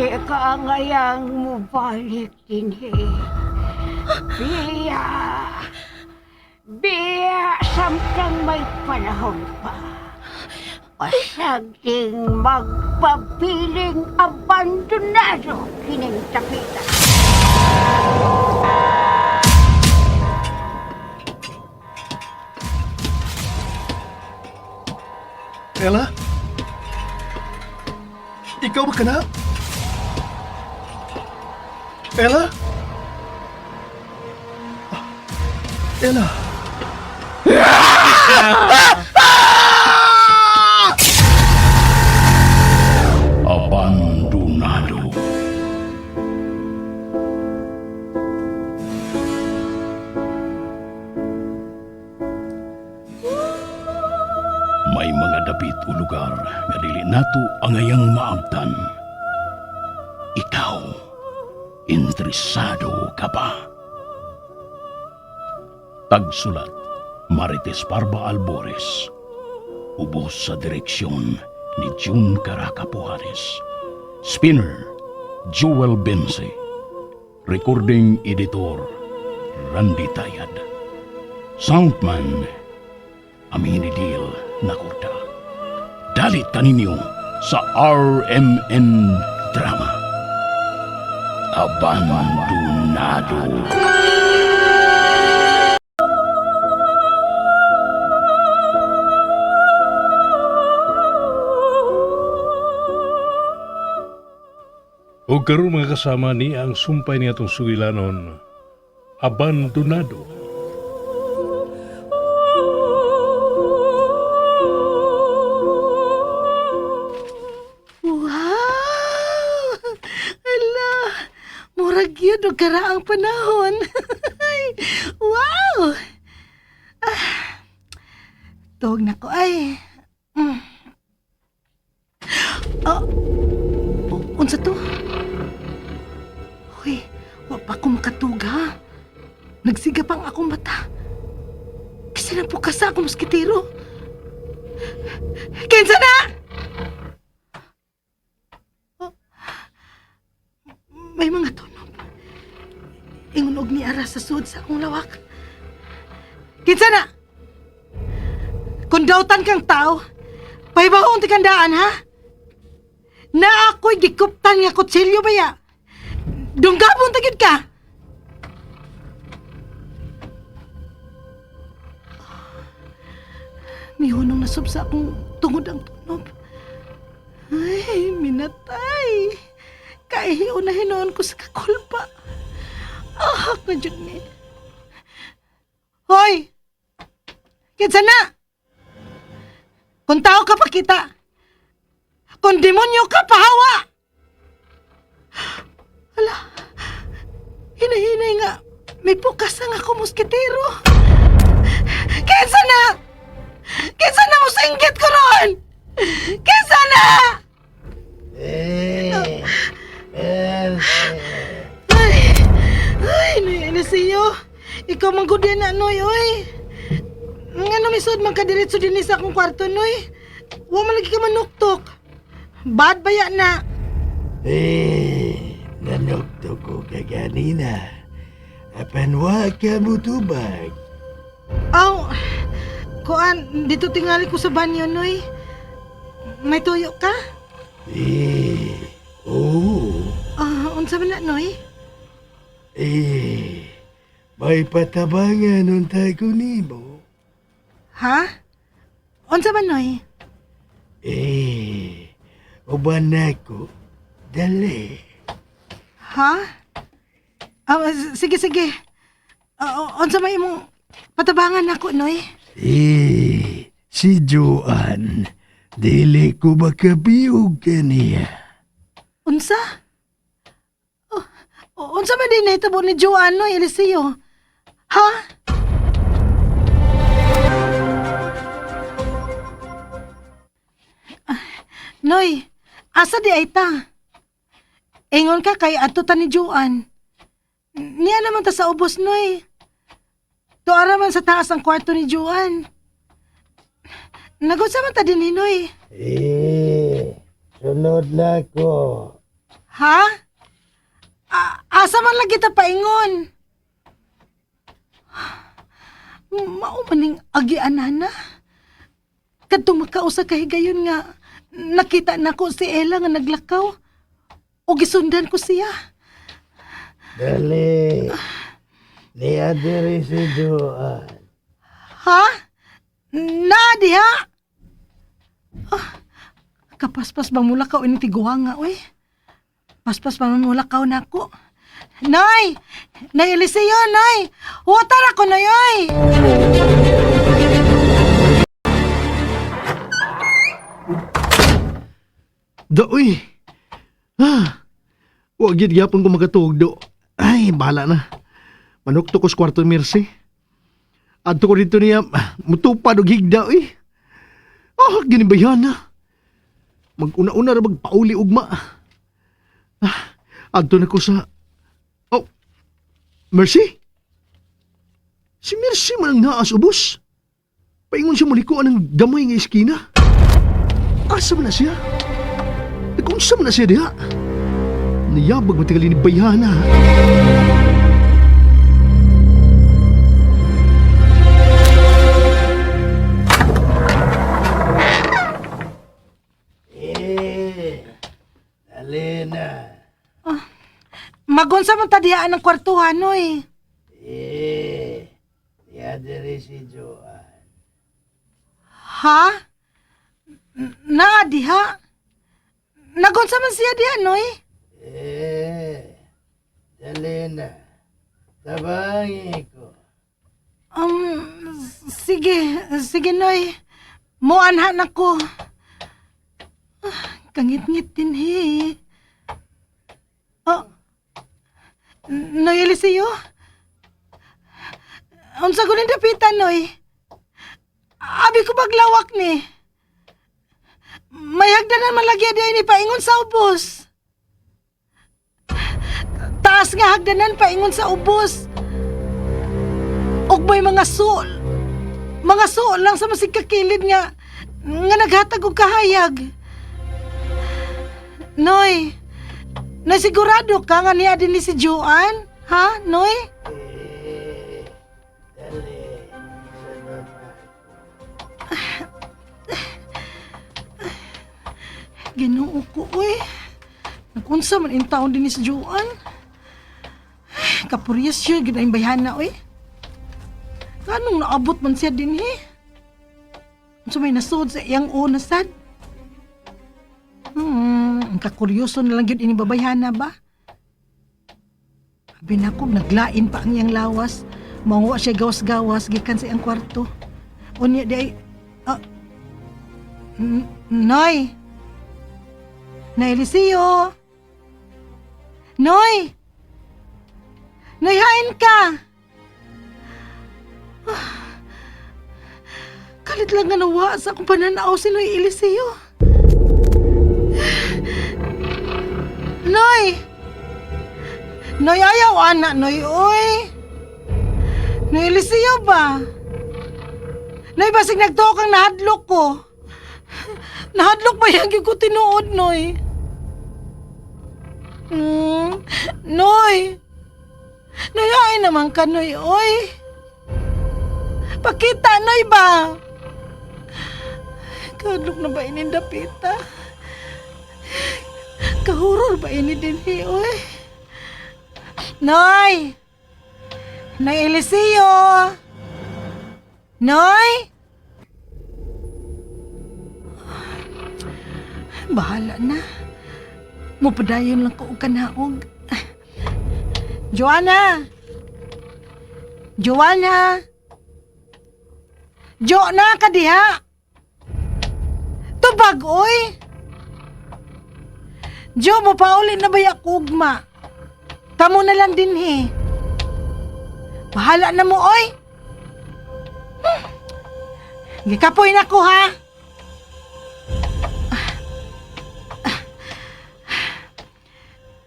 Dili ka ngayang mubalik dinhi. Biya! Biya samtang may panahon pa. Pasagding magpabiling abandonado kining tapita. Ella? Ikaw ba ka na? Ella? Ah, Ella? Abandonado. May mga dapit o lugar nga dili nato angayang maabtan. Ikaw, interesado ka ba? Tagsulat, Marites Parba Albores. Ubos sa direksyon ni June Caraca Pujares. Spinner, Joel Bense. Recording editor, Randy Tayad. Soundman, Amini Dil Nakorda. Dalit kaninyo sa RMN Drama. Abandonado. O karon mga kasama ni ang sumpay ni atong sugilanon, abandonado. Wow! Ala, murag yun og karaang panahon. Wow! Ah, tuog na ko ay. Mm. Oh, unsa to? Uy, wa pa ko makatug ha. Nagsiga pang akong mata. Kasi napukas sa akong moskitero. Kinsa na? May mga tunog. Ingon og niara sa sud sa akong lawak. Kinsa na? Kung dautan kang tao, pahibaong tikandaan ha? Na ako'y gikuptan nga kutsilyo baya. Dunggabon ta gyud ka. Mihunong nasub sa akong tungod ang tunob. Ay, minatay. Kaihiyo na hinoon ko sa kakulpa. Ahak na dyan ni. Hoy! Kinsa na? Kung tao ka pakita. Kung demonyo ka, pahawa! Hala, hinahinay nga. May pukas ang ako moskitero. Kinsa na? Kinsa na mo singgit ko ron? Kinsa na? Ay, ay, naiinis iyo. Ikaw man gud na, Noy, oy. Nga namisod man ka diretso din sa akong kwarto, Noy. Wa man lagi ka manuktok. Bad ba yan na? Eh, nanokto ko kaganina. Apan wa ka mutubag. Aw, kuan, dito tingali ko sa banyo, Noy. May tuyo ka? Eh, oo. Ah, unsa man na, Noy? Eh, may patabangan untay ko nimo. Ha? Unsa man, Noy? Eh, uban nako. Dali. Ha? Ah, sige, sige. Ah, unsa may imong patabangan nako, Noy? Eh, si Joan, dili ko makabiyog kaniya. Unsa? Oh, unsa man din nahitabo ni Joanne, no, Eliseo? Ha? Ah, Noy, asa di ay ta? Ingon ka kay adto ta ni Joanne. Niya naman ta sa ubos, Noy. Tuara man sa taas ang kwarto ni Joanne. Nagunsa man ta din ni Noy? Eh, sunod na ko. Ha? Asa man lang kita paingon? Mao man ning agianana. Kadtong makausa ka higayon nga nakita nako si Ella nga naglakaw. O gisundan ko siya. Dali. Niya diri si Joan. Ha? Na diha? Ah, kapaspas ba mula ka ini tiguanga oy? Paspas ba mula ka nako? Nay! Nay Eliseo, nay! Water ako nay oy! Do, uy. Ah, wa gyud gyapon ko makatuog do. Ay, bahala na. Manukto ko sa kwarto ni Mercy. Adto ko dito niya, mutupad og higda, uy. Ah, ginibayan na. Mag-una-una ra magpauli ugma. Ah, adto na ko sa... Oh, Mercy? Si Mercy man ang naas ubos. Paingon siya mulikuan ng gamay nga iskina. Asa man na siya? Nag-unsa man na siya diha? Niyabag matigali ni Bayana. Eh, dali na. Magunsa man ta dihaan ng kwartuhan oy. Eh, niya diri si Joan. Ha? Na diha? Nagunsa man siya diha noy? Eh, dali na. Tabangi ko. Sige, sige Noy. Muanhan ako. Ah, kangit-ngit din he. Oh, Noy Eliseo? Unsa ko dapitan, Noy? Abi ko paglawak ni. May hagdanan man lagi di ni paingon sa ubos. Taas nga hagdanan paingon sa ubos. Og may mga suol. Mga suol lang sa masigkakilid nga nga naghatag og kahayag. Noy, nasigurado ka nga niya din ni si Joanne? Ha, Noy? Eh, dali. Sa baba. Ginoo ko, uy. Nagunsa man in taon din ni si Joanne. Ay, Kapuryas siya, ginaing bayhana, uy. Kanong naabot man siya din, he? Unsa may nasod sa iyang una sad? Ang kakuryoso na lang yun ini babayhana ba? Abi nako, naglain pa ang iyang lawas. Manguha siya gawas-gawas gikan sa iyang kwarto. Unya di ay... Ah, Noy! Nay Eliseo! Noy! Noy, hain ka! Ah, kalit lang nga nawa sa akong pananaw si Noy Eliseo. Noy! Noy, ayaw, anak, Noy, oy! Noy Eliseo ba? Noy, basig nagtuo kang nahadlok ko. Nahadlok ba yan ko tinuod, Noy? Noy! Noy, ay naman ka, Noy, oy! Pakita, Noy ba? Kahadlok na ba ini dapita? Kahuror ba ini din, hi, oy? Noy! Noy Eliseo! Noy! Bahala na. Mupadayon lang ko og kanaog. Joanna! Joanna! Jo na ka diha! Tubag, oy! Jo, mopauli na ba ako ugma? Kamo na lang din he. Bahala na mo, oy! Gikapoy na ko, ha?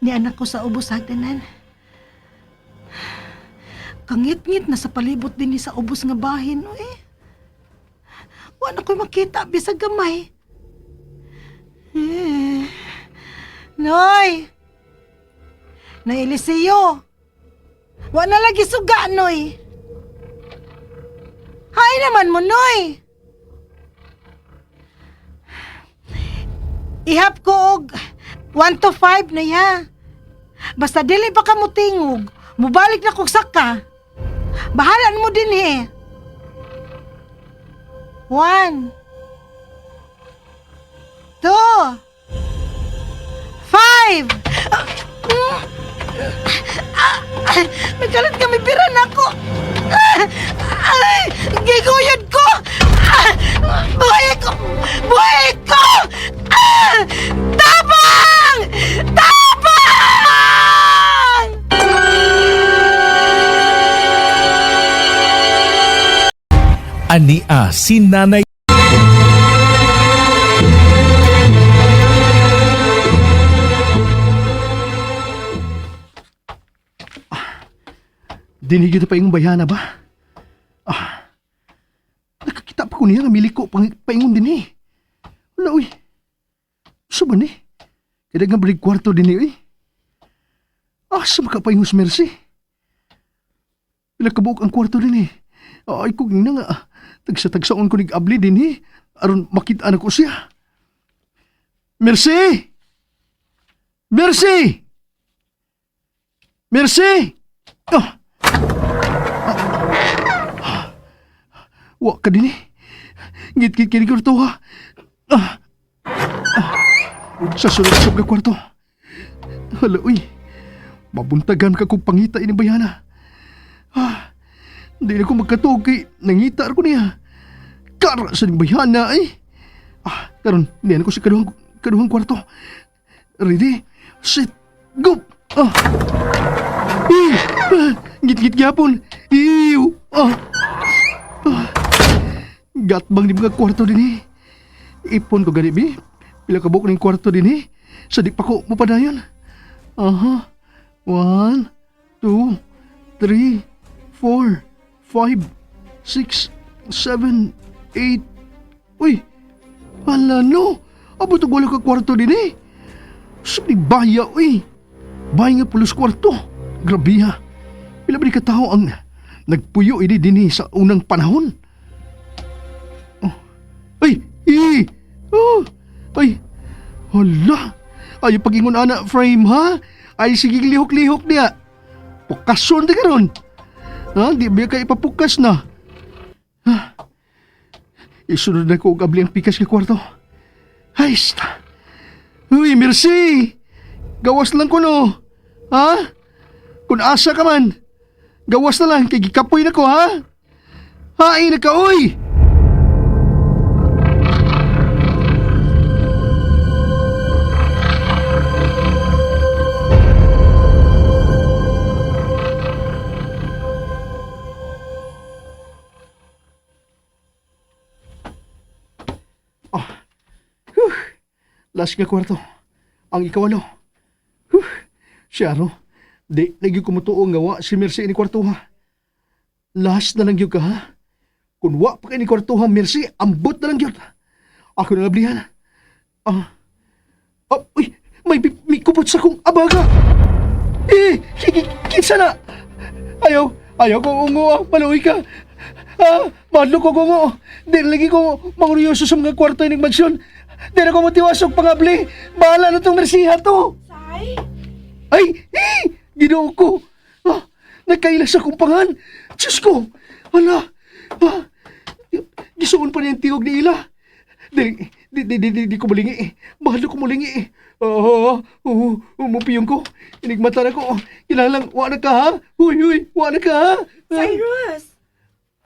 Ni anak ko sa ubos hagdanan. Kangit-ngit na sa palibot din ni sa ubos nga bahin, oy. Wa na ko'y makita bisag gamay. Eh. Noy! Noy Eliseo. Wa na lagi suga, Noy. Hay naman mo, Noy. Ihap ko og 1 to 5 na ya. Basta dili pa ka mutingog, mubalik na kog saka. Bahalan mo din eh. 1 2 5. May kalat kami pira na ako. Ay, giguyod ko. Buhay ko! Buhay ko! Tabang! Tabang! Ania si Nanay Dinigid pa yung bayana ba? Ah, nakakita pa ko niya nga miliko pang, paingon din eh. Wala, uy. Sa ba ni? Kaya nga balik kwarto din eh, uy. Ah, sa makapaingon si Mercy. Pila kabuok ang kwarto din eh. Ay, kung na nga. Tagsa-tagsaon ko nag-abli din eh. Aron makita na ko siya. Mercy! Mercy! Mercy! Ah! Wa ka din eh. Ngit-ngit kini kwarto ha. Ah. Ah. Sa sunod sa kwarto. Hala, uy. Mabuntagan ka kong pangita ini bayana. Ah. Di na ko magkatuog kay nangita ko niya. Kara sa ning bayana ay. Ah, karon niyan ko sa kaduhang kwarto. Ready, set, go. Ah. Eh, ah, ngit-ngit gyapon. Iw. Ah. Gatbang ni mga kwarto din eh. Ipon ko gani bi. Pila ka buok ning kwarto din eh. Sa di pa ko mapadayon. Aha. 1, 2, 3, 4, 5, 6, 7, 8. Uy! Hala no! Abot og wala ka kwarto din eh. Sa ni baya uy. Baya nga pulos kwarto. Grabe ha. Pila ba ni katao ang nagpuyo ini din eh sa unang panahon? Ay! Eh! Oh! Ay! Hala! Ay, pag-ingon ana frame ha? Ay, sige lihok-lihok niya. Pukason di karon. Ha? Di ba ka ipapukas na? Ha? Isunod na ko og abli ang pikas kay kwarto. Ay, sta. Uy, merci! Gawas lang ko no. Ha? Kung asa ka man, gawas na lang kay gikapoy na ko ha? Hain na ka, uy! Last nga kwarto. Ang ikawalo. Huh. Siya ro. Di, lagi kumutuo nga wa si Mercy ini kwarto ha. Last na lang yun ka ha. Kung wa pa kay ni kwarto ha, Mercy, ambot na lang yun. Ako na lablihan. Ah. Ah, uy, may kupot sa kong abaga. Eh, kinsa na. Ayaw, ayaw ko ungo ah, maluwi ka. Ah, madlo ko ungo. Di na lagi ko manguryoso sa mga kwarto ining mansyon. Di na ko matiwasok pangabli. Bahala na tong Mercy ha to. Say? Ay, eh, ginoo ko. Ah, nagkaila sa akong pangan. Diyos ko, hala. Ah, gisuon pa niya ang tingog ni Ila. Di, di, di, di, di, di ko mulingi. Mahal ko mulingi. Oo, oo, umupiyong ko. Inigmata na ko. Kinahanglan, wa na ka ha? Uy, uy, wa na ka ha? Cyrus!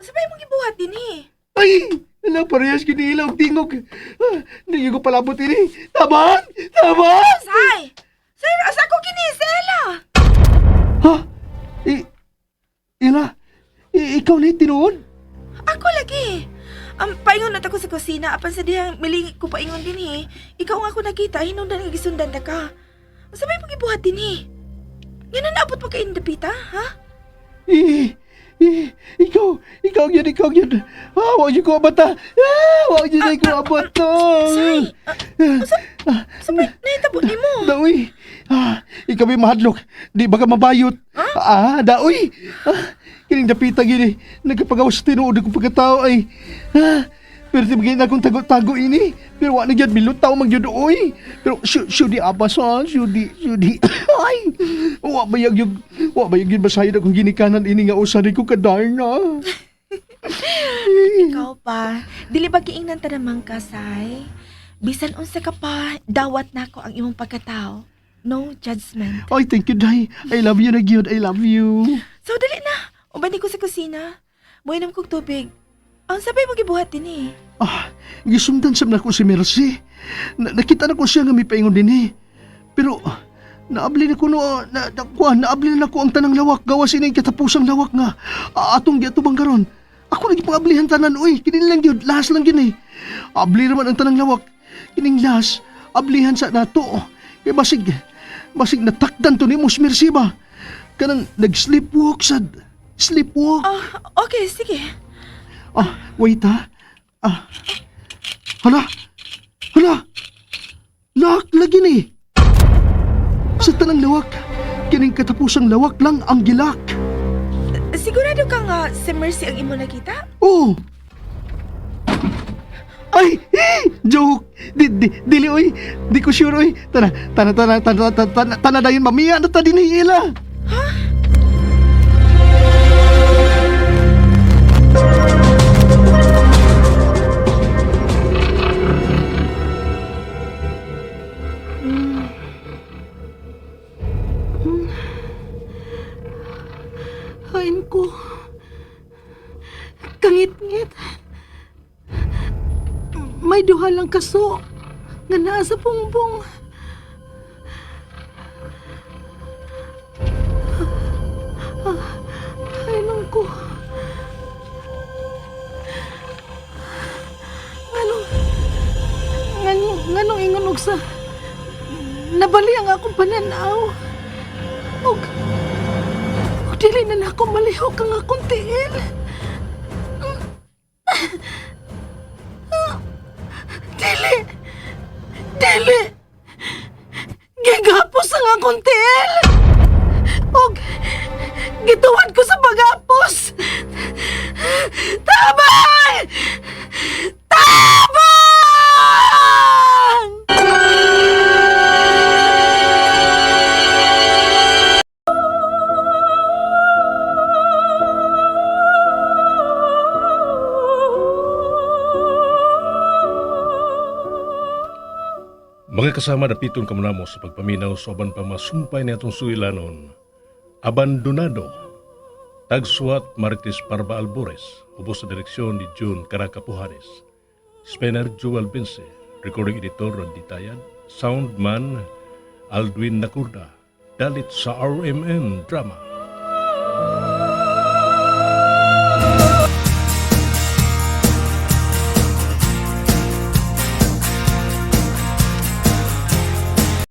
Sabay mong gibuhat din eh. Ay, ala, parehas gini Ila og tingog. Ah, Hindi ko palabot ini. Taban! Taban! Say! Cyrus, ako kini, Sela! Ha? I, Ila, ikaw na yung tinuod? Ako lagi. Paingon na ko sa kusina, apan sa dihang milingi ko paingon din eh. Ikaw nga ako nakita, hinungdan nga gisundan ta ka. Sabay mong gibuhat din eh. Nga na naabot mo kay Indapita, ha? Eh, Eh, ikaw, ikaw yun, ikaw yun. Ah, wag yun ko abata. Ah, wag yun ko abata. Say, Sa may nahitabo nimo? Daoy. Ah, ikaw may mahadlok. Di ba ka mabayot? Ah, daoy. Ah, kining dapita gini. Nagkapagawas sa tinuod akong pagkatao ay. Ah, pero di bagay na akong tago-tago ini. Pero wa na gyud milutaw man gyud oy. Pero syudi abas ha, syudi, syudi. Ay, wa bayag yung, wa bayag yun basahin akong ginikanan ini nga usa ni ko kadarna. Ikaw pa. Dili ba giingnan ta naman ka, Say? Bisan unsa ka pa, dawat nako ang imong pagkatao. No judgment. Ay, thank you, Day. I love you na gyud. I love you. So, dali na. Uban ko sa kusina. Muinom kog tubig. Ang sabay mo gibuhat din eh. Ah, gisundan sab nako si Mercy. Nakita na ko siya nga mipaingon din eh. Pero naabli na ko no, na, na, kuan, naabli na ko ang tanang lawak gawas ini katapusang lawak nga atong giatubang karon. Ako lagi pang ablihan tanan oy, kini lang gyud, lahas lang gyud eh. Abli raman ang tanang lawak. Kining lahas, ablihan sa nato. Kay basig basig natakdan to nimo si Mercy ba. Kanang nag-sleepwalk sad. Sleepwalk. Ah, okay, sige. Ah, wait ha. Ah. Hala! Hala! Lock lagi ni! Sa tanang lawak, kining katapusang lawak lang ang gilak. Sigurado ka nga si Mercy ang imo nakita? Oh! Ay! Eh, joke! Di, di, dili oy! Di ko sure oy! Tana, tana, tana, tana, tana, tana, tana dayon mamiya na ta din ila! Hain ko. Kangit-ngit. May duha lang kaso nga naa sa pungbong. Hain ko. Nganong nganong nganong ingon og sa nabali ang akong pananaw. Og Og dili na nako malihok ang akong tiil. Dili! Dili! Gigapos ang akong tiil! Og gituwad ko sa pagapos! Tabang! Tabang! Mga kasama dapiton kamunamo sa pagpaminaw sa uban pa masumpay ni atong suwilanon. Abandonado. Tagsuat Marites Parba Albores, ubos sa direksyon ni June Caracapujanes. Spencer Joel Vince, recording editor Randy Tayad, soundman Aldwin Nakurda, dalit sa RMN Drama.